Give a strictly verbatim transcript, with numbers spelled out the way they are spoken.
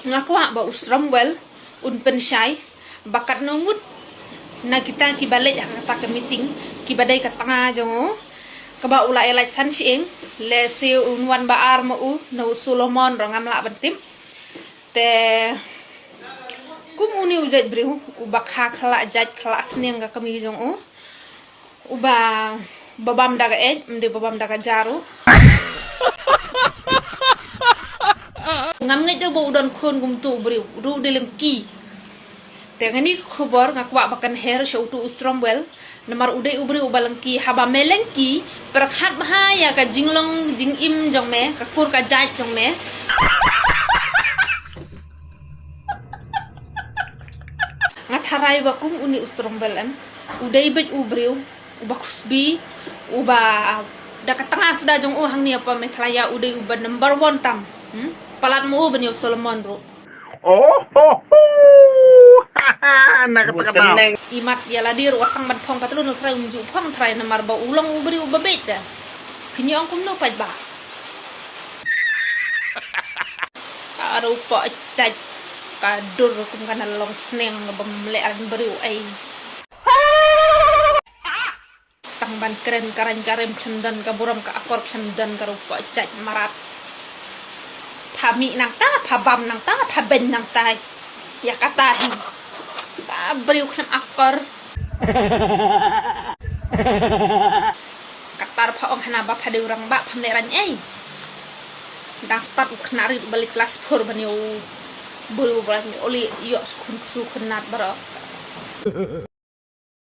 Nga kwah ba u Stromwell un pynshai ba katno ngut na kita kiba leit ha kata ka meeting kiba dei ka tnga jong u, kaba u la ïa lait san shyieng, lehse un wan ba ar ma u, na u Solomon ruh ngam lah ban tip. Te kum une u jait briew uba kha khlak jait khlak sniang ka kmie jong u, uba, ba bam da ka eit, ym dei ba bam da ka ja ruh. Ngam ngeit ruh ba u don khun kumtu u briew, u dei lyngki. Te nga ni ka khubor nga kwah ba kan her sha utu u Stromwell, namar u dei u briew uba lyngki, haba me lyngki, pyrkhat bha ïa ka jinglong jingim jong me, ka kur ka jait jong me. Nga tharai ba kum une u Stromwell em, u dei beit u briew uba khusbi, uba da ka tnga suda jong u hangne ha Meghalaya u dei uba number one tam. Hmm? Palat ma u ban ïa u Solomon ruh. Oh, ho, ho. Na ka ta ka ta. Imat ïa lade ruh tang ban phong patlun u trai um ju phong trai namar ba u long u briew uba beit da. Phin ïa ong kumno pat ba. Ka ruh pok jait ka dur kum kana long sneng bym leh ran briew ei. Tang ban kren ka rang ka rem khlem don ka burom ka akor khlem don ka ruh pok jait mrad. Pha mih nangta, pha bam nangta, pha beiñ nangta. Ïa kata hi. Ka briew khlem akor. Katta pha ong hana ba pha dei u rangbah pham leh rang ei. Dang start u khynnah rit ba leit klas four ban ïa u briew ba leit ïoh leh ïoh skhun ksu khynnat baroh.